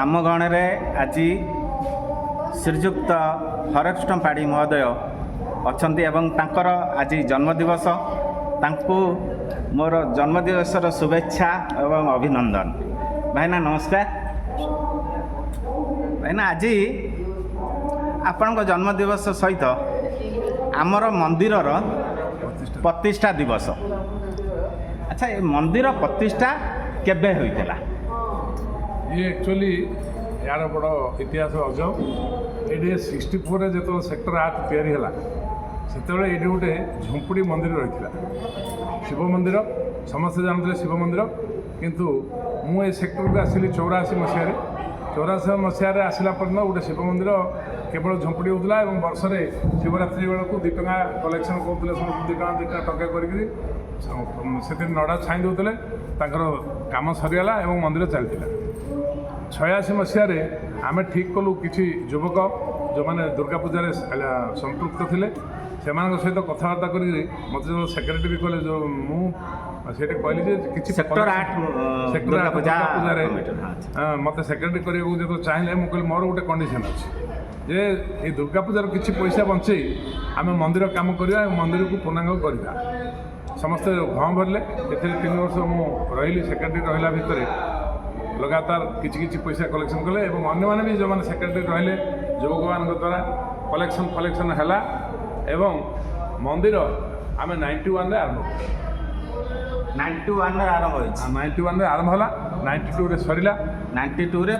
ଆମ ଗଣରେ ଆଜି ଶ୍ରୀଯୁକ୍ତ ହରେକୃଷ୍ଣ ପାଢ଼ୀ ମହୋଦୟ ଅଛନ୍ତି ଏବଂ ତାଙ୍କର ଆଜି ଜନ୍ମଦିବସ। ତାଙ୍କୁ ମୋର ଜନ୍ମଦିବସର ଶୁଭେଚ୍ଛା ଏବଂ ଅଭିନନ୍ଦନ। ଭାଇନା, ନମସ୍କାର। ଭାଇନା, ଆଜି ଆପଣଙ୍କ ଜନ୍ମଦିବସ ସହିତ ଆମର ମନ୍ଦିରର ପ୍ରତିଷ୍ଠା ଦିବସ। ଆଚ୍ଛା, ଏ ମନ୍ଦିର ପ୍ରତିଷ୍ଠା କେବେ ହୋଇଥିଲା? ଇଏ ଆକ୍ଚୁଆଲି ଏହାର ବଡ଼ ଇତିହାସ ଅଜବ। ଏଇଠି 64ରେ ଯେତେବେଳେ ସେକ୍ଟର 8 ତିଆରି ହେଲା, ସେତେବେଳେ ଏଇଠି ଗୋଟେ ଝୁମ୍ପୁଡ଼ି ମନ୍ଦିର ରହିଥିଲା, ଶିବ ମନ୍ଦିର। ସମସ୍ତେ ଜାଣୁଥିଲେ ଶିବ ମନ୍ଦିର। କିନ୍ତୁ ମୁଁ ଏ ସେକ୍ଟରକୁ ଆସିଲି 84 ମସିହାରେ। 84 ମସିହାରେ ଆସିଲା ପର୍ଯ୍ୟନ୍ତ ଗୋଟେ ଶିବ ମନ୍ଦିର କେବଳ ଝୁମ୍ପୁଡ଼ି ହେଉଥିଲା ଏବଂ ବର୍ଷରେ ଶିବରାତ୍ରି ବେଳକୁ 2 ଟଙ୍କା କଲେକ୍ସନ୍ କରୁଥିଲେ ସମସ୍ତେ। 2 ଟଙ୍କା 2 ଟଙ୍କା ଟଙ୍କା କରିକିରି ସେଥିରେ ନଡ଼ା ଛାଇଁ ଦେଉଥିଲେ। ତାଙ୍କର କାମ ସରିଗଲା ଏବଂ ମନ୍ଦିର ଚାଲିଥିଲା। 86 ମସିହାରେ ଆମେ ଠିକ୍ କଲୁ, କିଛି ଯୁବକ ଯେଉଁମାନେ ଦୁର୍ଗା ପୂଜାରେ ସମ୍ପୃକ୍ତ ଥିଲେ, ସେମାନଙ୍କ ସହିତ କଥାବାର୍ତ୍ତା କରିକି ମୋତେ ଯେଉଁ ସେକ୍ରେଟାରୀ କଲେ, ଯେଉଁ ମୁଁ ସେଇଠି କହିଲି ଯେ କିଛି ସେକ୍ଟର 8 ସେକ୍ଟର ଦୁର୍ଗା 8 ପୂଜା ଦୁର୍ଗା ପୂଜାରେ କମିଟିର, ହଁ, ଆଚ୍ଛା। ହଁ, ମୋତେ ସେକ୍ରେଟାରୀ କରିବାକୁ ଯେତେବେଳେ ଚାହିଁଲେ, ମୁଁ କହିଲି ମୋର ଗୋଟେ କଣ୍ଡିସନ୍ ଅଛି ଯେ ଏଇ ଦୁର୍ଗା ପୂଜାର କିଛି ପଇସା ବଞ୍ଚେଇ ଆମେ ମନ୍ଦିର କାମ କରିବା ଏବଂ ମନ୍ଦିରକୁ ପୂର୍ଣ୍ଣାଙ୍ଗ କରିବା। ସମସ୍ତେ ହଁ ଭରିଲେ। ଏଥିରେ 3 ବର୍ଷ ମୁଁ ରହିଲି। ସେକ୍ରେଟାରୀ ରହିଲା ଭିତରେ ଲଗାତାର କିଛି କିଛି ପଇସା କଲେକ୍ସନ୍ କଲେ ଏବଂ ଅନ୍ୟମାନେ ବି ଯେଉଁମାନେ ସେକ୍ରେଟାରୀ ରହିଲେ, ଯୁବକମାନଙ୍କ ଦ୍ୱାରା କଲେକ୍ସନ୍ ଫଲେକ୍ସନ୍ ହେଲା ଏବଂ ମନ୍ଦିର ଆମେ 91ରେ ଆରମ୍ଭ କଲୁ। 91ରେ ଆରମ୍ଭ ହୋଇଛି? 91ରେ ଆରମ୍ଭ ହେଲା, 92ରେ ସରିଲା। 92ରେ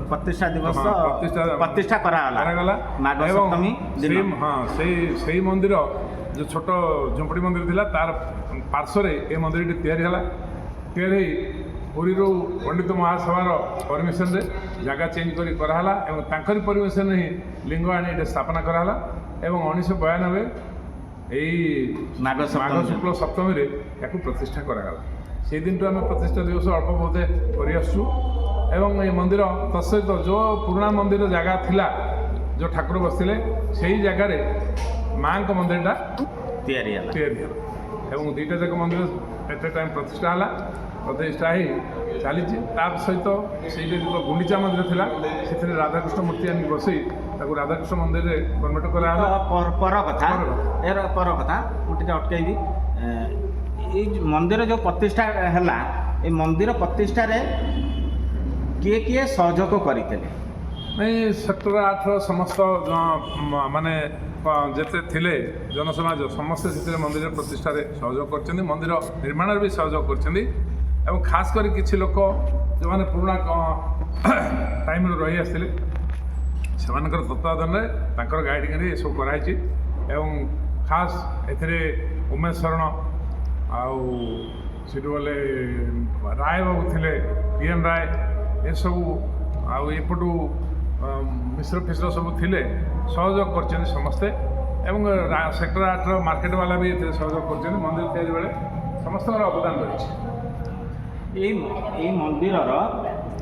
ପ୍ରତିଷ୍ଠା ଦିବସ। ହଁ, ପ୍ରତିଷ୍ଠା ପ୍ରତିଷ୍ଠା କରାଗଲା। କରାଗଲା। ମାଘ ଏବଂ ସପ୍ତମୀ ଦିନ। ସେଇ, ହଁ, ସେଇ ସେଇ ମନ୍ଦିର ଯେଉଁ ଛୋଟ ଝୁମ୍ପୁଡ଼ି ମନ୍ଦିର ଥିଲା, ତାର ପାର୍ଶ୍ୱରେ ଏ ମନ୍ଦିରଟି ତିଆରି ହେଲା। ତିଆରି ହେଇ ପୁରୀରୁ ପଣ୍ଡିତ ମହାସଭାର ପରମିସନରେ ଜାଗା ଚେଞ୍ଜ କରି କରାହେଲା ଏବଂ ତାଙ୍କରି ପରମିସନରେ ହିଁ ଲିଙ୍ଗ ଆଣି ଏଠି ସ୍ଥାପନା କରାହେଲା ଏବଂ 1992 ଏଇ ମାଘ ମାଘ ସପ୍ତମୀ। ଶୁକ୍ଳ ସପ୍ତମୀରେ ୟାକୁ ପ୍ରତିଷ୍ଠା କରାଗଲା। ସେଇ ଦିନଠୁ ଆମେ ପ୍ରତିଷ୍ଠା ଦିବସ ଅଳ୍ପ ବହୁତ କରିଆସୁଛୁ ଏବଂ ଏ ମନ୍ଦିର ତତ୍ସହିତ ଯେଉଁ ପୁରୁଣା ମନ୍ଦିର ଜାଗା ଥିଲା, ଯେଉଁ ଠାକୁର ବସିଥିଲେ, ସେଇ ଜାଗାରେ ମାଆଙ୍କ ମନ୍ଦିରଟା ତିଆରି ହେଲା। ତିଆରି ହେଲା ଏବଂ ଦୁଇଟା ଯାକ ମନ୍ଦିର ଏଟ୍ ଏ ଟାଇମ୍ ପ୍ରତିଷ୍ଠା ହେଲା। ପ୍ରତିଷ୍ଠା ହେଇ ଚାଲିଛି। ତା ସହିତ ସେଇଠି ଯେତେବେଳେ ଗୁଣ୍ଡିଚା ମନ୍ଦିର ଥିଲା, ସେଥିରେ ରାଧାକୃଷ୍ଣ ମୂର୍ତ୍ତି ଆଣିକି ବସେଇ ତାକୁ ରାଧାକୃଷ୍ଣ ମନ୍ଦିରରେ କନଭର୍ଟ କରାହେଲା। ପର କଥା। ପର କଥା। ଏର ପର କଥା ମୁଁ ଟିକେ ଅଟକେଇବି। ଏଇ ଯୋଉ ମନ୍ଦିର ଯେଉଁ ପ୍ରତିଷ୍ଠା ହେଲା, ଏ ମନ୍ଦିର ପ୍ରତିଷ୍ଠାରେ କିଏ କିଏ ସହଯୋଗ କରିଥିଲେ? ନାଇଁ, ସେକ୍ଟର 8ର ସମସ୍ତ ମାନେ ଯେତେ ଥିଲେ ଜନସମାଜ, ସମସ୍ତେ ସେଥିରେ ମନ୍ଦିର ପ୍ରତିଷ୍ଠାରେ ସହଯୋଗ କରିଛନ୍ତି, ମନ୍ଦିର ନିର୍ମାଣରେ ବି ସହଯୋଗ କରିଛନ୍ତି ଏବଂ ଖାସ କରି କିଛି ଲୋକ ଯେଉଁମାନେ ପୁରୁଣା ଟାଇମ୍ରୁ ରହି ଆସିଥିଲେ, ସେମାନଙ୍କର ତତ୍ତ୍ୱାବଧାନରେ, ତାଙ୍କର ଗାଇଡ଼ିଂରେ ଏସବୁ କରାହେଇଛି। ଏବଂ ଖାସ୍ ଏଥିରେ ଉମେଶ ଶରଣ ଆଉ ସେଠୁ ଗଲେ ରାୟ ବାବୁ ଥିଲେ, ପି ଏନ୍ ରାୟ, ଏସବୁ ଆଉ ଏପଟୁ ମିଶ୍ର ଫିଶ୍ର ସବୁ ଥିଲେ, ସହଯୋଗ କରିଛନ୍ତି ସମସ୍ତେ। ଏବଂ ସେକ୍ଟର 8ର ମାର୍କେଟ ବାଲା ବି ଏଥିରେ ସହଯୋଗ କରିଛନ୍ତି। ମନ୍ଦିର ତିଆରି ବେଳେ ସମସ୍ତଙ୍କର ଅବଦାନ ରହିଛି। ଏଇ ଏଇ ମନ୍ଦିରର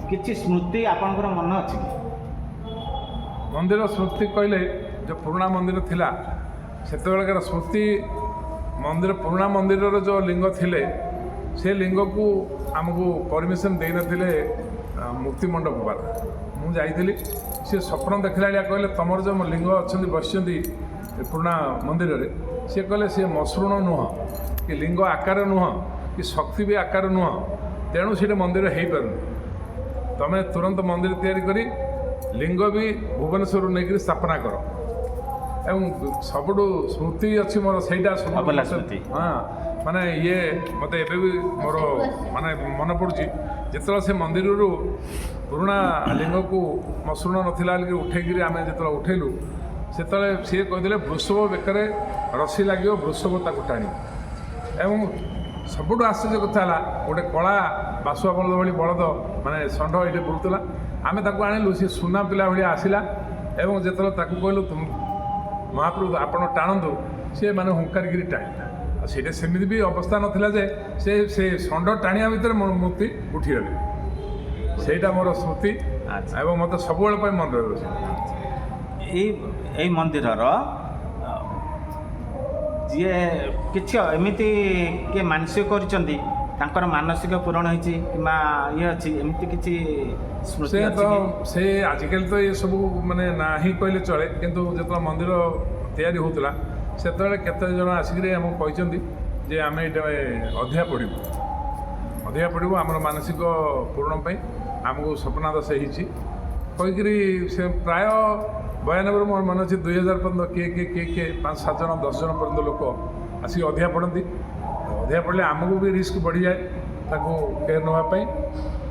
କିଛି ସ୍ମୃତି ଆପଣଙ୍କର ମନେ ଅଛି କି? ମନ୍ଦିର ସ୍ମୃତି କହିଲେ ଯେଉଁ ପୁରୁଣା ମନ୍ଦିର ଥିଲା, ସେତେବେଳକାର ସ୍ମୃତି। ମନ୍ଦିର, ପୁରୁଣା ମନ୍ଦିରର ଯେଉଁ ଲିଙ୍ଗ ଥିଲେ, ସେ ଲିଙ୍ଗକୁ ଆମକୁ ପରମିସନ୍ ଦେଇନଥିଲେ ମୁକ୍ତି ମଣ୍ଡପ ବାଲା। ମୁଁ ଯାଇଥିଲି, ସେ ସ୍ୱପ୍ନ ଦେଖିଲା ଭଳିଆ କହିଲେ, ତୁମର ଯେଉଁ ଲିଙ୍ଗ ଅଛନ୍ତି, ବସିଛନ୍ତି ଏ ପୁରୁଣା ମନ୍ଦିରରେ, ସିଏ କହିଲେ ସିଏ ମସୃଣ ନୁହଁ କି ଲିଙ୍ଗ ଆକାର ନୁହଁ କି ଶକ୍ତି ବି ଆକାର ନୁହଁ, ତେଣୁ ସେଇଠି ମନ୍ଦିର ହେଇପାରୁନି। ତମେ ତୁରନ୍ତ ମନ୍ଦିର ତିଆରି କରି ଲିଙ୍ଗ ବି ଭୁବନେଶ୍ୱରରୁ ନେଇକରି ସ୍ଥାପନା କର। ଏବଂ ସବୁଠୁ ସ୍ମୃତି ଅଛି ମୋର ସେଇଟା ସବୁଠୁ ଅବଲା ସ୍ମୃତି। ହଁ, ମାନେ ଇଏ ମୋତେ ଏବେ ବି ମୋର ମାନେ ମନେ ପଡ଼ୁଛି, ଯେତେବେଳେ ସେ ମନ୍ଦିରରୁ ପୁରୁଣା ଲିଙ୍ଗକୁ ମସୃଣ ନଥିଲା ବୋଲିକି ଉଠେଇକିରି ଆମେ ଯେତେବେଳେ ଉଠେଇଲୁ, ସେତେବେଳେ ସିଏ କହିଥିଲେ ବୃଷଭ ବେକରେ ରସି ଲାଗିବ, ବୃଷଭ ତାକୁ ଟାଣିବ। ଏବଂ ସବୁଠୁ ଆଶ୍ଚର୍ଯ୍ୟ କଥା ହେଲା, ଗୋଟେ କଳା ବାସୁଆ ବଳଦ ଭଳି ବଳଦ, ମାନେ ଷଣ୍ଢ ଏଇଠି ବୁଲୁଥିଲା। ଆମେ ତାକୁ ଆଣିଲୁ, ସେ ସୁନା ପିଲା ଭଳିଆ ଆସିଲା ଏବଂ ଯେତେବେଳେ ତାକୁ କହିଲୁ, ମହାପ୍ରଭୁ ଆପଣ ଟାଣନ୍ତୁ, ସିଏ ମାନେ ହୁଙ୍କାରିକିରି ଟାଣିଲା। ଆଉ ସେଇଟା ସେମିତି ବି ଅବସ୍ଥା ନଥିଲା ଯେ ସେ ସେ ଷଣ୍ଢ ଟାଣିବା ଭିତରେ ମୋ ମୂର୍ତ୍ତି ଉଠିଗଲେ। ସେଇଟା ମୋର ସ୍ମୃତି ଏବଂ ମୋତେ ସବୁବେଳେ ପାଇଁ ମନେ ରହିବ ସେଇଟା। ଏଇ ଏଇ ମନ୍ଦିରର ଯିଏ କିଛି ଏମିତି କିଏ ମାନସିକ କରିଛନ୍ତି ତାଙ୍କର ମାନସିକ ପୂରଣ ହେଇଛି କିମ୍ବା ଇଏ ଅଛି, ଏମିତି କିଛି ସ୍ମୃତି ସେ ଅଛି ତ କି? ସେ ଆଜିକାଲି ତ ଏସବୁ ମାନେ ନାହିଁ କହିଲେ ଚଳେ, କିନ୍ତୁ ଯେତେବେଳେ ମନ୍ଦିର ତିଆରି ହେଉଥିଲା, ସେତେବେଳେ କେତେ ଜଣ ଆସିକିରି ଆମକୁ କହିଛନ୍ତି ଯେ ଆମେ ଏଇଟା ଅଧିଆ ପଡ଼ିବୁ, ଅଧିଆ ପଡ଼ିବୁ, ଆମର ମାନସିକ ପୂରଣ ପାଇଁ ଆମକୁ ସ୍ୱପ୍ନାଦେଶ ହେଇଛି କହିକିରି। ସେ ପ୍ରାୟ 92ରୁ ମୋର ମନେ ଅଛି, 2000 ପର୍ଯ୍ୟନ୍ତ କିଏ କିଏ କିଏ କିଏ 5, 7 ଜଣ, 10 ଜଣ ପର୍ଯ୍ୟନ୍ତ ଲୋକ ଆସିକି ଅଧିଆ ପଡ଼ନ୍ତି। ଅଧିଆ ପଡ଼ିଲେ ଆମକୁ ବି ରିସ୍କ ବଢ଼ିଯାଏ ତାକୁ କେୟାର ନେବା ପାଇଁ।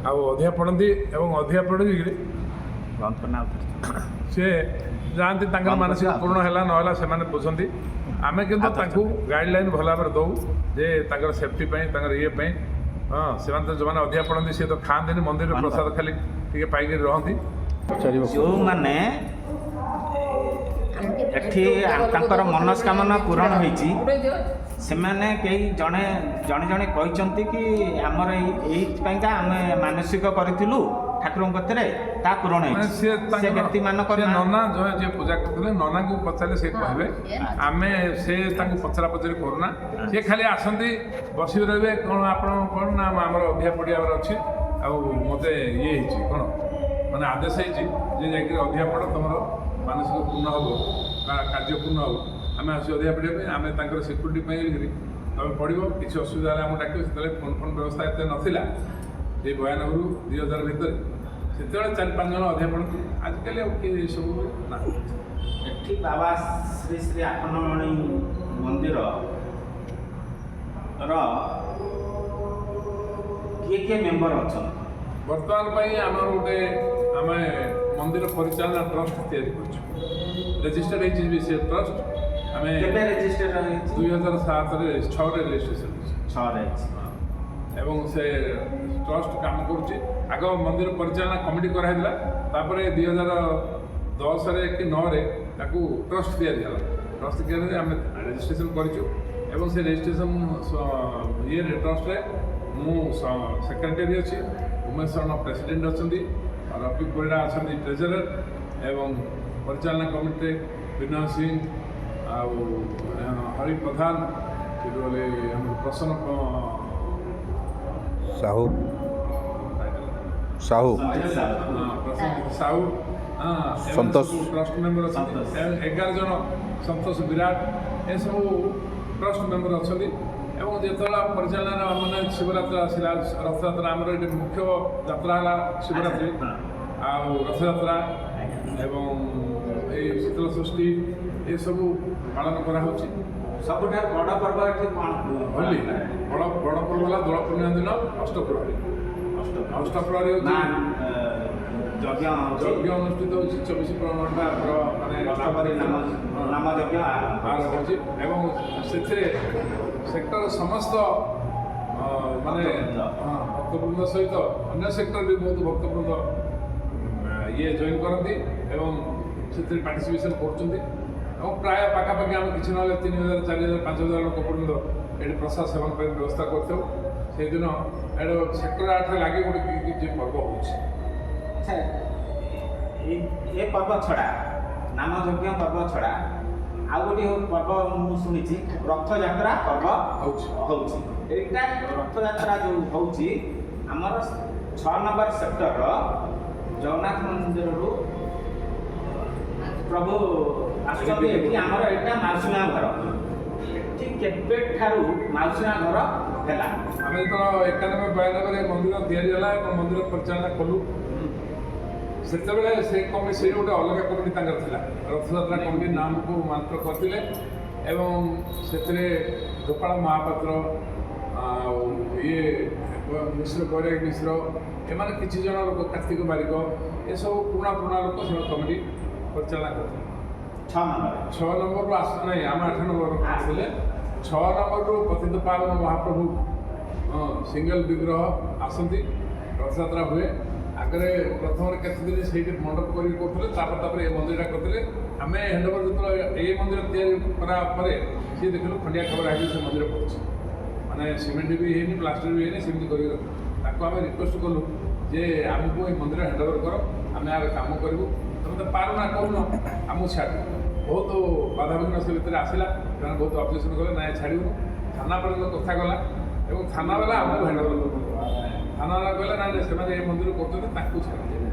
ଆଉ ଅଧିଆ ପଡ଼ନ୍ତି ଏବଂ ଅଧିଆ ପଡ଼ିକିରି ବନ୍ଦ କରନା ଆଉ ଥରେ। ସେ ଯାଆନ୍ତି, ତାଙ୍କର ବନ୍ଦ ମାନସିକ କରିଦିଅ। ପୂରଣ ହେଲା ନହେଲା ସେମାନେ ବୁଝନ୍ତି। ଆମେ କିନ୍ତୁ ଆଉ ଥରେ। ତାଙ୍କୁ ଗାଇଡ଼ଲାଇନ୍ ଭଲ ଭାବରେ ଦେଉ ଯେ ତାଙ୍କର ସେଫ୍ଟି ପାଇଁ, ତାଙ୍କର ଇଏ ପାଇଁ। ହଁ, ସେମାନେ ତ ଯେଉଁମାନେ ଅଧିଆ ପଡ଼ନ୍ତି, ସେ ତ ଖାଆନ୍ତିନି ମନ୍ଦିରରେ, ବନ୍ଦ ପ୍ରସାଦ ଖାଲି ଟିକେ ପାଇକିରି ରହନ୍ତି। ଯେଉଁମାନେ ଏଠି ତାଙ୍କର ମନସ୍କାମନା ପୂରଣ ହେଇଛି, ସେମାନେ କେହି ଜଣେ ଜଣେ ଜଣେ କହିଛନ୍ତି କି ଆମର ଏଇ ଏଇଥିପାଇଁକା ଆମେ ମାନସିକ କରିଥିଲୁ ଠାକୁରଙ୍କ କତିରେ, ତା ପୂରଣ ମାନେ ହେଇଛି, ସିଏ ସେ ତାଙ୍କର ବ୍ୟକ୍ତିମାନଙ୍କ ସେ ନାଁ- ନନା ଯୋଉ ଯିଏ ପୂଜା କରୁଥିଲେ, ନନାଙ୍କୁ ପଚାରିଲେ ସେ କହିବେ। ଆମେ ସେ ତାଙ୍କୁ ପଚରା ପଚରି କରୁନା। ସେ ଖାଲି ଆସନ୍ତି, ବସିକି ରହିବେ। କ'ଣ ଆପଣ କ'ଣ ନା ଆମର ଅଧିଆ ପଡ଼ିବାର ଅଛି ଆଉ ମୋତେ ଇଏ ହେଇଛି, କ'ଣ ମାନେ ଆଦେଶ ହେଇଛି ଯେ ଯାଇକରି ଅଧିଆ ପଡ଼, ତୁମର ମାନସିକ ପୂର୍ଣ୍ଣ ହେବ ବା କାର୍ଯ୍ୟ ପୂର୍ଣ୍ଣ ହେବ। ଆମେ ଆସୁ ଅଧିଆ ପଡ଼ିବା ପାଇଁ। ଆମେ ତାଙ୍କର ସିକ୍ୟୁରିଟି ପାଇଁ ବୋଲିକିରି, ତମେ ପଡ଼ିବ, କିଛି ଅସୁବିଧା ହେଲେ ଆମକୁ ଡାକିବ। ସେତେବେଳେ ଫୋନ୍ ଫୋନ୍ ବ୍ୟବସ୍ଥା ଏତେ ନଥିଲା, ଏଇ 92ରୁ 2000 ଭିତରେ। ସେତେବେଳେ ଚାରି ପାଞ୍ଚ ଜଣ ଅଧିଆ ପଡ଼ନ୍ତି। ଆଜିକାଲି ଆଉ କିଏ ଏସବୁ ନା। ଏଠି ବାବା ଶ୍ରୀ ଶ୍ରୀ ଆଖଣ୍ଡଳମଣି ମନ୍ଦିର ର କିଏ କିଏ ମେମ୍ବର ଅଛନ୍ତି? ବର୍ତ୍ତମାନ ପାଇଁ ଆମର ଗୋଟେ ଆମେ ମନ୍ଦିର ପରିଚାଳନା ଟ୍ରଷ୍ଟ ତିଆରି କରୁଛୁ। ରେଜିଷ୍ଟର ହେଇଛି ବି ସେ ଟ୍ରଷ୍ଟ ଆମେ। କେବେ ରେଜିଷ୍ଟର ହେଇଛି? 2007ରେ, 6ରେ ରେଜିଷ୍ଟ୍ରେସନ ହେଇଛି। 6ରେ ହେଇଛି। ଏବଂ ସେ ଟ୍ରଷ୍ଟ କାମ କରୁଛି। ଆଗ ମନ୍ଦିର ପରିଚାଳନା କମିଟି କରାହେଇଥିଲା, ତାପରେ 2010ରେ କି 9ରେ ତାକୁ ଟ୍ରଷ୍ଟ ତିଆରି ହେଲା। ଟ୍ରଷ୍ଟ ତିଆରି ହେଲେ ଆମେ ରେଜିଷ୍ଟ୍ରେସନ କରିଛୁ ଏବଂ ସେ ରେଜିଷ୍ଟ୍ରେସନ ଇଏରେ ଟ୍ରଷ୍ଟରେ ମୁଁ ସେକ୍ରେଟାରୀ ଅଛି, ଉମେଶ ଶରଣ ପ୍ରେସିଡେଣ୍ଟ ଅଛନ୍ତି, ରବି ପରିଡ଼ା ଅଛନ୍ତି ଟ୍ରେଜରର ଏବଂ ପରିଚାଳନା କମିଟିରେ ବିନୟ ସିଂ ଆଉ ହରି ପ୍ରଧାନ, ସେଠୁ ଗଲେ ଆମର ପ୍ରସନ୍ନ ସାହୁ ସାହୁ। ସଞ୍ଜୟ ସାହୁ। ହଁ, ପ୍ରସନ୍ନ ସାହୁ, ହଁ, ଏମାନେ ସନ୍ତୋଷ। ସବୁ ଟ୍ରଷ୍ଟ ମେମ୍ବର ଅଛନ୍ତି। ସନ୍ତୋଷ। 11 ଜଣ, ସନ୍ତୋଷ ବିରାଟ, ଏସବୁ ଟ୍ରଷ୍ଟ ମେମ୍ବର ଅଛନ୍ତି। ଏବଂ ଯେତେବେଳେ ପରିଚାଳନା ମାନେ ଶିବରାତ୍ରି ଆସିଲା, ରଥଯାତ୍ରା, ଆମର ଏଠି ମୁଖ୍ୟ ଯାତ୍ରା ହେଲା ଶିବରାତ୍ରି ଆଉ ରଥଯାତ୍ରା ଏବଂ ଏଇ ଶୀତଳ ଷଷ୍ଠୀ, ଏସବୁ ପାଳନ କରାହେଉଛି। ସବୁଠାରୁ ବଡ଼ ପର୍ବ ଏଠି କ'ଣ? ହୋଲି। ବଡ଼ ବଡ଼ ପର୍ବ ହେଲା ଦୋଳ ପୂର୍ଣ୍ଣିମା ଦିନ ଅଷ୍ଟପ୍ରହରୀ। ଅଷ୍ଟପ୍ରହରୀ ହେଉଛି ନା ଯଜ୍ଞ ହେଉଛି। ଯଜ୍ଞ ଅନୁଷ୍ଠିତ ହେଉଛି 24 ଘଣ୍ଟା ମାନେ ଅଷ୍ଟପ୍ରହରୀ ନାମ ହଁ। ନାମ ଯଜ୍ଞ ଆରମ୍ଭ। ଆରମ୍ଭ ହେଉଛି ଏବଂ ସେଥିରେ ସେକ୍ଟର ସମସ୍ତ ମାନେ ଭକ୍ତବୃନ୍ଦ। ହଁ, ଭକ୍ତବୃନ୍ଦ ସହିତ ଅନ୍ୟ ସେକ୍ଟର ବି ବହୁତ ଭକ୍ତବୃନ୍ଦ ଇଏ ଜଏନ୍ କରନ୍ତି ଏବଂ ସେଥିରେ ପାର୍ଟିସିପେସନ୍ କରୁଛନ୍ତି। ଏବଂ ପ୍ରାୟ ପାଖାପାଖି ଆମେ କିଛି ନହେଲେ 3000, 4000, 5000 ଲୋକ ପର୍ଯ୍ୟନ୍ତ ଏଠି ପ୍ରସାଦ ସେବନ ପାଇଁ ବ୍ୟବସ୍ଥା କରିଥାଉ। ସେଇଦିନ ଏଇଟା ସେକ୍ଟର 8ରେ ଲାଗି ଗୋଟେ କିଛି ପର୍ବ ହେଉଛି। ଆଚ୍ଛା, ଏ ପର୍ବ ଛଡ଼ା, ନାମ ଯଜ୍ଞ ପର୍ବ ଛଡ଼ା ଆଉ ଗୋଟିଏ ପର୍ବ ମୁଁ ଶୁଣିଛି, ରଥଯାତ୍ରା ପର୍ବ ହେଉଛି। ହେଉଛି। ଏଇଟା ରଥଯାତ୍ରା ଯେଉଁ ହେଉଛି, ଆମର 6 ନମ୍ବର ସେକ୍ଟରର ଜଗନ୍ନାଥ ମନ୍ଦିରରୁ ପ୍ରଭୁ ଆସୁଛନ୍ତି। ଏଠି ଆମର ଏଇଟା ମାଉସୀ ମା ଘର। ଏଠି କେବେଠାରୁ ମାଉସୀ ମା ଘର ହେଲା? ଆମେ ଯେତେବେଳେ 91 92ରେ ମନ୍ଦିର ତିଆରି ହେଲା ଏବଂ ମନ୍ଦିର ପରିଚାଳନା କଲୁ, ସେତେବେଳେ ସେ କମିଟି, ସେ ଗୋଟେ ଅଲଗା କମିଟି ତାଙ୍କର ଥିଲା, ରଥଯାତ୍ରା କମିଟି ନାମକୁ ମାତ୍ର କରିଥିଲେ। ଏବଂ ସେଥିରେ ଗୋପାଳ ମହାପାତ୍ର ଆଉ ଇଏ ମିଶ୍ର, ବୈରାଗୀ ମିଶ୍ର, ଏମାନେ କିଛି ଜଣ ଲୋକ, କାର୍ତ୍ତିକ ବାରିକ, ଏସବୁ ପୁରୁଣା ପୁରୁଣା ଲୋକ ସେମାନେ କମିଟି ପରିଚାଳନା କରୁଥିଲେ। 6 ନମ୍ବର। 6 ନମ୍ବରରୁ ଆସୁ ନାହିଁ, ଆମେ 8 ନମ୍ବର ଥିଲେ। 6 ନମ୍ବରରୁ ପତିତ ପାବନ ମହାପ୍ରଭୁ, ହଁ, ସିଙ୍ଗଲ ବିଗ୍ରହ ଆସନ୍ତି, ରଥଯାତ୍ରା ହୁଏ। ଆଗରେ ପ୍ରଥମରେ କେତେ ଦିନ ସେଇଠି ମଣ୍ଡପ କରିକି କରୁଥିଲେ, ତାପରେ ତାପରେ ଏ ମନ୍ଦିରଟା କରିଥିଲେ। ଆମେ ହ୍ୟାଣ୍ଡଓଭର ଯେତେବେଳେ ଏଇ ମନ୍ଦିର ତିଆରି କରା ପରେ ସିଏ ଦେଖିଲୁ ଖଣ୍ଡିଆ ଖବର ହେଇକି ସେ ମନ୍ଦିର ପଡ଼ୁଛି, ମାନେ ସିମେଣ୍ଟ ବି ହେଇନି, ପ୍ଲାଷ୍ଟର ବି ହେଇନି, ସେମିତି କରିକି ରଖୁ। ତାକୁ ଆମେ ରିକ୍ୱେଷ୍ଟ କଲୁ ଯେ ଆମକୁ ଏଇ ମନ୍ଦିର ହ୍ୟାଣ୍ଡଓଭର କର, ଆମେ ଆର କାମ କରିବୁ, ତମେ ତ ପାରୁନା, କରୁନ, ଆମକୁ ଛାଡ଼। ବହୁତ ବାଧାବିଘ୍ନ ସେ ଭିତରେ ଆସିଲା। ସେମାନେ ବହୁତ ଅବଜେକ୍ସନ୍ କଲେ, ନାଇଁ ଛାଡ଼ିବୁନୁ। ଥାନା ପର୍ଯ୍ୟନ୍ତ କଥା ଗଲା। ଏବଂ ଥାନାବାଲା ଆମକୁ ହ୍ୟାଣ୍ଡ ଓଭର କଲେ। ଥାନାବାଲା କହିଲେ, ନାଇଁ ନାଇଁ, ସେମାନେ ଏ ମନ୍ଦିର କରୁଛନ୍ତି, ତାଙ୍କୁ ଛାଡ଼।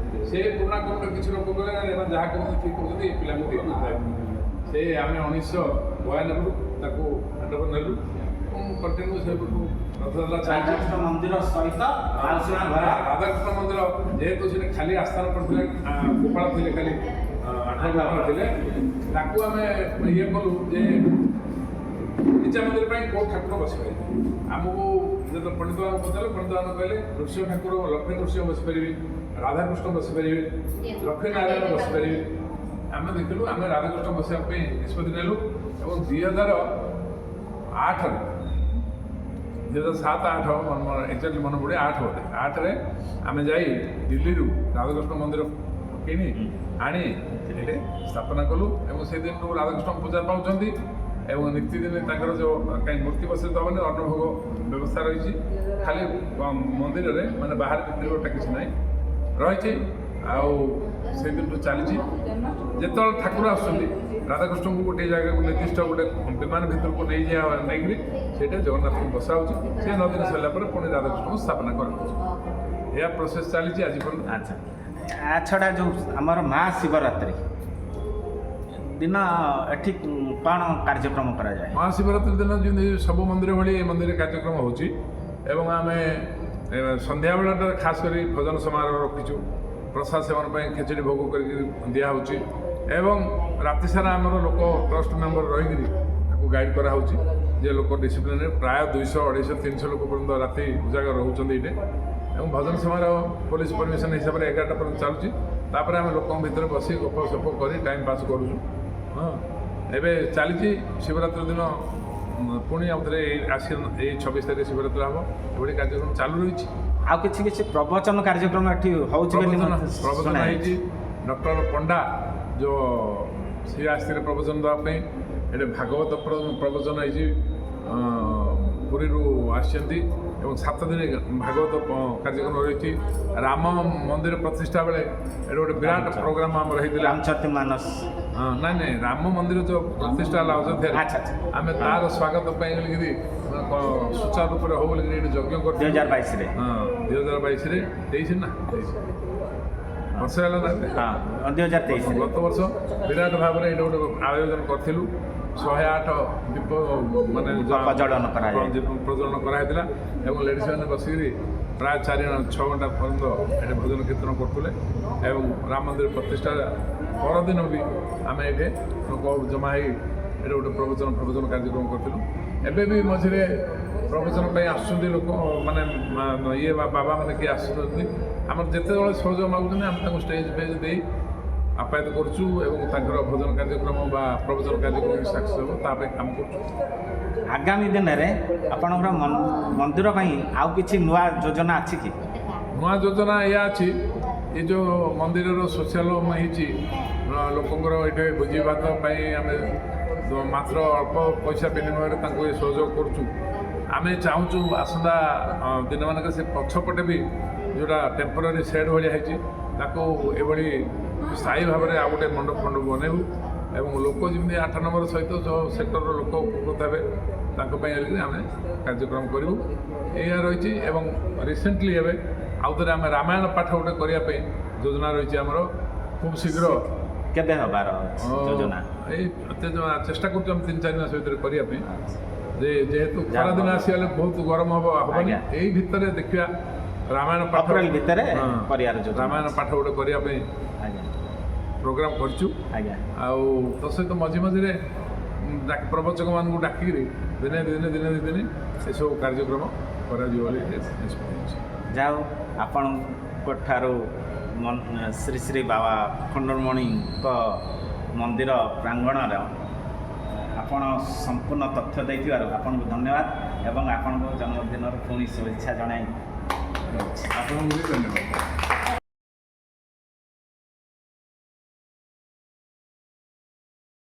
ସେ ପୁରୁଣା କମିଟିର କିଛି ଲୋକ କହିଲେ, ନାଇଁ, ଏମାନେ ଯାହା କରୁଛନ୍ତି ଠିକ୍ କରୁଛନ୍ତି, ଏ ପିଲାଙ୍କୁ ଦିଅନ୍ତୁ। ସେ ଆମେ 1992ରୁ ତାକୁ ହ୍ୟାଣ୍ଡ ଓଭର ନେଲୁ ଏବଂ କଣ୍ଟିନ୍ୟୁ ସେପଟୁ ରଥଯାତ୍ରା ଚାଲିଛି। ରାଧାକୃଷ୍ଣ ମନ୍ଦିର ସହିତ ମାଉସୀ ମା ଘର। ରାଧାକୃଷ୍ଣ ମନ୍ଦିର ଯେହେତୁ ସେଠି ଖାଲି ଆସ୍ଥାନ ପଡ଼ିଥିଲା, ଗୋପାଳ ଥିଲେ, ଖାଲି ଆଠ ଗୋପାଳ ଥିଲେ, ତାକୁ ଆମେ ଇଏ କଲୁ ଯେ ଗୁଣ୍ଡିଚା ମନ୍ଦିର ପାଇଁ କେଉଁ ଠାକୁର ବସିପାରିବେ। ଆମକୁ ଯେତେବେଳେ ପଣ୍ଡିତମାନଙ୍କୁ ପଚାରିଲେ, ପଣ୍ଡିତମାନେ କହିଲେ ନୃସିଂହ ଠାକୁର, ଲକ୍ଷ୍ମୀ ନୃସିଂହ ବସିପାରିବେ, ରାଧାକୃଷ୍ଣ ବସିପାରିବେ, ଲକ୍ଷ୍ମୀ ନାରାୟଣ ବସିପାରିବେ। ଆମେ ଦେଖିଲୁ, ଆମେ ରାଧାକୃଷ୍ଣ ବସିବା ପାଇଁ ନିଷ୍ପତ୍ତି ନେଲୁ ଏବଂ 2008ରେ, 2007 8, ଏକ୍ଜାକ୍ଟଲି ମନେ ପଡ଼େ, 8 ବୋଧେ, 8ରେ ଆମେ ଯାଇ ଦିଲ୍ଲୀରୁ ରାଧାକୃଷ୍ଣ ମନ୍ଦିର କିଣି ଆଣି ଏଠି ସ୍ଥାପନା କଲୁ ଏବଂ ସେଦିନରୁ ରାଧାକୃଷ୍ଣ ପୂଜା ପାଉଛନ୍ତି ଏବଂ ନୀତିଦିନ ତାଙ୍କର ଯେଉଁ କାହିଁ ମୂର୍ତ୍ତି ବସେଇ ଦେବନି, ଅନ୍ନଭୋଗ ବ୍ୟବସ୍ଥା ରହିଛି। ଖାଲି ମନ୍ଦିରରେ ମାନେ ବାହାରେ ଭିତରେ ଗୋଟେ କିଛି ନାହିଁ ରହିଛି। ଆଉ ସେଇଦିନଠୁ ଚାଲିଛି। ଯେତେବେଳେ ଠାକୁର ଆସୁଛନ୍ତି, ରାଧାକୃଷ୍ଣଙ୍କୁ ଗୋଟିଏ ଜାଗାକୁ ନିର୍ଦ୍ଦିଷ୍ଟ ଗୋଟେ ବିମାନ ଭିତରକୁ ନେଇଯିବା, ନେଇକରି ସେଇଟା ଜଗନ୍ନାଥଙ୍କୁ ବସା ହେଉଛି। ସେ 9 ଦିନ ସରିଲା ପରେ ପୁଣି ରାଧାକୃଷ୍ଣଙ୍କୁ ସ୍ଥାପନା କରାଯାଉଛି। ଏହା ପ୍ରୋସେସ୍ ଚାଲିଛି ଆଜି ପର୍ଯ୍ୟନ୍ତ। ଆଚ୍ଛା, ଆ ଛଡ଼ା ଯେଉଁ ଆମର ମା ଶିବରାତ୍ରି ଦିନ ଏଠି କ'ଣ କାର୍ଯ୍ୟକ୍ରମ କରାଯାଏ? ମହାଶିବରାତ୍ରି ଦିନ ଯେମିତି ସବୁ ମନ୍ଦିର ଭଳି ଏ ମନ୍ଦିରରେ କାର୍ଯ୍ୟକ୍ରମ ହେଉଛି ଏବଂ ଆମେ ସନ୍ଧ୍ୟାବେଳଟାରେ ଖାସ କରି ଭଜନ ସମାରୋହ ରଖିଛୁ। ପ୍ରସାଦ ସେବନ ପାଇଁ ଖେଚୁଡ଼ି ଭୋଗ କରିକି ଦିଆହେଉଛି ଏବଂ ରାତି ସାରା ଆମର ଲୋକ ଟ୍ରଷ୍ଟ ମେମ୍ବର ରହିକିରି ତାକୁ ଗାଇଡ଼ କରାହେଉଛି ଯେ ଲୋକ ଡିସିପ୍ଲିନରେ। ପ୍ରାୟ 200, 250, 300 ଲୋକ ପର୍ଯ୍ୟନ୍ତ ରାତି ଉଜାଗର ରହୁଛନ୍ତି ଏଇଠି ଏବଂ ଭଜନ ସମାରୋହ ପୋଲିସ ପରମିସନ୍ ହିସାବରେ 11ଟା ପର୍ଯ୍ୟନ୍ତ ଚାଲୁଛି। ତାପରେ ଆମେ ଲୋକଙ୍କ ଭିତରେ ବସି ଗପ ସପ କରି ଟାଇମ୍ ପାସ୍ କରୁଛୁ। ହଁ, ଏବେ ଚାଲିଛି। ଶିବରାତ୍ରି ଦିନ ପୁଣି ଆଉ ଥରେ ଏଇ ଆସି ଏଇ 26 ତାରିଖ ଶିବରାତ୍ରି ହେବ। ଏଭଳି କାର୍ଯ୍ୟକ୍ରମ ଚାଲୁ ରହିଛି। ଆଉ କିଛି କିଛି ପ୍ରବଚନ କାର୍ଯ୍ୟକ୍ରମ ଏଠି ହେଉଛି ବୋଲି ପ୍ରବଚନ ମତେ ପ୍ରବଚନ ଶୁଣା ହେଇଛି। ଡକ୍ଟର ପଣ୍ଡା ଯେଉଁ ସିଏ ଆସିଥିଲେ ପ୍ରବଚନ ଦେବା ପାଇଁ। ଏଠି ଭାଗବତ ପ୍ରବଚନ ହେଇଛି। ପୁରୀରୁ ଆସିଛନ୍ତି ଏବଂ 7 ଦିନ ଭାଗବତ କାର୍ଯ୍ୟକ୍ରମ ରହିଛି। ରାମ ମନ୍ଦିର ପ୍ରତିଷ୍ଠା ବେଳେ ଏଠି ଗୋଟେ ବିରାଟ ପ୍ରୋଗ୍ରାମ ଆମର ହେଇଥିଲା। ରାମଚରିତ ମାନସ। ହଁ, ନାଇଁ ନାଇଁ, ରାମ ମନ୍ଦିର ଯେଉଁ ପ୍ରତିଷ୍ଠା ହେଲା ଅଯୋଧ୍ୟାରେ, ଆଚ୍ଛା ଆଚ୍ଛା ଆମେ ତାର ସ୍ୱାଗତ ପାଇଁ ବୋଲିକିରି ମାନେ ସୁଚାରୁ ରୂପରେ ହଉ ବୋଲିକିରି ଏଠି ଯଜ୍ଞ ଦୁଇ କରିଥିଲୁ। ହଜାର ବାଇଶରେ। ହଁ, 2022ରେ, 23 ନା, 23 ବର୍ଷ ହେଲା ନା ଏବେ? ହଁ, 2023ରେ। ଗତ ବର୍ଷ ବିରାଟ ଭାବରେ ଏଇଟା ଗୋଟେ ଆୟୋଜନ କରିଥିଲୁ। 108 ଦୀପ ମାନେ ପ୍ରଜ୍ୱଳନ କରାଯାଇଥିଲା। ଦୀପ ପ୍ରଜ୍ୱଳନ କରାହେଇଥିଲା ଏବଂ ଲେଡ଼ିଜ୍ ମାନେ ବସିକିରି ପ୍ରାୟ 4-6 ଘଣ୍ଟା ପର୍ଯ୍ୟନ୍ତ ଏଠି ଭଜନ କୀର୍ତ୍ତନ କରୁଥିଲେ ଏବଂ ରାମ ମନ୍ଦିର ପ୍ରତିଷ୍ଠା ପରଦିନ ବି ଆମେ ଏଠି ଲୋକ ଜମା ହେଇ ଏଠି ଗୋଟେ ପ୍ରବଚନ ପ୍ରବଚନ କାର୍ଯ୍ୟକ୍ରମ କରିଥିଲୁ। ଏବେ ବି ମଝିରେ ପ୍ରବଚନ ପାଇଁ ଆସୁଛନ୍ତି ଲୋକ, ମାନେ ଇଏ ବାବା ମାନେ କିଏ ଆସୁଛନ୍ତି। ଆମର ଯେତେବେଳେ ସହଯୋଗ ମାଗୁଛନ୍ତି, ଆମେ ତାଙ୍କୁ ଷ୍ଟେଜ୍ ଫେଜ୍ ଦେଇ ଆପ୍ୟାୟିତ କରୁଛୁ ଏବଂ ତାଙ୍କର ଭଜନ କାର୍ଯ୍ୟକ୍ରମ ବା ପ୍ରବଚନ କାର୍ଯ୍ୟକ୍ରମ ସକ୍ସେସ୍ ହେବ ତା ପାଇଁ କାମ କରୁଛୁ। ଆଗାମୀ ଦିନରେ ଆପଣଙ୍କର ମନ୍ଦିର ପାଇଁ ଆଉ କିଛି ନୂଆ ଯୋଜନା ଅଛି କି? ନୂଆ ଯୋଜନା ଏଇଆ ଅଛି, ଏ ଯେଉଁ ମନ୍ଦିରର ସୋସିଆଲ ହୋମ୍ ହେଇଛି, ଲୋକଙ୍କର ଏଠି ଭୋଜି ଭାତ ପାଇଁ ଆମେ ମାତ୍ର ଅଳ୍ପ ପଇସା ବିନିମୟରେ ତାଙ୍କୁ ଏ ସହଯୋଗ କରୁଛୁ। ଆମେ ଚାହୁଁଛୁ ଆସନ୍ତା ଦିନମାନଙ୍କରେ ସେ ପଛପଟେ ବି ଯେଉଁଟା ଟେମ୍ପୋରାରୀ ସେଡ୍ ଭଳିଆ ହେଇଛି, ତାକୁ ଏଭଳି ସ୍ଥାୟୀ ଭାବରେ ଆଉ ଗୋଟେ ମଣ୍ଡପ ଫଣ୍ଡପ ବନେଇବୁ ଏବଂ ଲୋକ ଯେମିତି 8 ନମ୍ବର ସହିତ ଯେଉଁ ସେକ୍ଟରର ଲୋକ ଉପକୃତ ହେବେ, ତାଙ୍କ ପାଇଁ ବୋଲିକିରି ଆମେ କାର୍ଯ୍ୟକ୍ରମ କରିବୁ, ଏଇଆ ରହିଛି। ଏବଂ ରିସେଣ୍ଟଲି ଏବେ ଆଉ ଥରେ ଆମେ ରାମାୟଣ ପାଠ ଗୋଟେ କରିବା ପାଇଁ ଯୋଜନା ରହିଛି ଆମର ଖୁବ୍ ଶୀଘ୍ର। କେବେ ହେବାର ଅଛି ଯୋଜନା? ଏଇ ଚେଷ୍ଟା କରୁଛୁ ଆମେ 3-4 ମାସ ଭିତରେ କରିବା ପାଇଁ ଯେ ଯେହେତୁ ଖରାଦିନ ଆସିଗଲେ ବହୁତ ଗରମ ହବ, ହବନି। ଏଇ ଭିତରେ ଦେଖିବା ରାମାୟଣ ପାଠ। ଅପ୍ରିଲ ଭିତରେ ହଁ, କରିବାର ଯୋଜନା ରାମାୟଣ ଅଛି। ପାଠ ଗୋଟେ କରିବା ପାଇଁ ପ୍ରୋଗ୍ରାମ କରିଛୁ। ଆଉ ତା ସହିତ ମଝି ମଝିରେ ପ୍ରବଚକମାନଙ୍କୁ ଡାକିକିରି ଦିନେ ଦିନେ ଦିନେ 2 ଦିନ ଏସବୁ କାର୍ଯ୍ୟକ୍ରମ କରାଯିବ ବୋଲି ନିଷ୍ପତ୍ତି ହେଇଛି। ଯାଉ, ଆପଣଙ୍କ ଠାରୁ ଶ୍ରୀ ଶ୍ରୀ ବାବା ଖଣ୍ଡମଣିଙ୍କ ମନ୍ଦିର ପ୍ରାଙ୍ଗଣର ଆପଣ ସମ୍ପୂର୍ଣ୍ଣ ତଥ୍ୟ ଦେଇଥିବାରୁ ଆପଣଙ୍କୁ ଧନ୍ୟବାଦ ଏବଂ ଆପଣଙ୍କ ଜନ୍ମଦିନର ପୁଣି ଶୁଭେଚ୍ଛା ଜଣାଇ ରହୁଛି। ଆପଣଙ୍କୁ ବି ଧନ୍ୟବାଦ।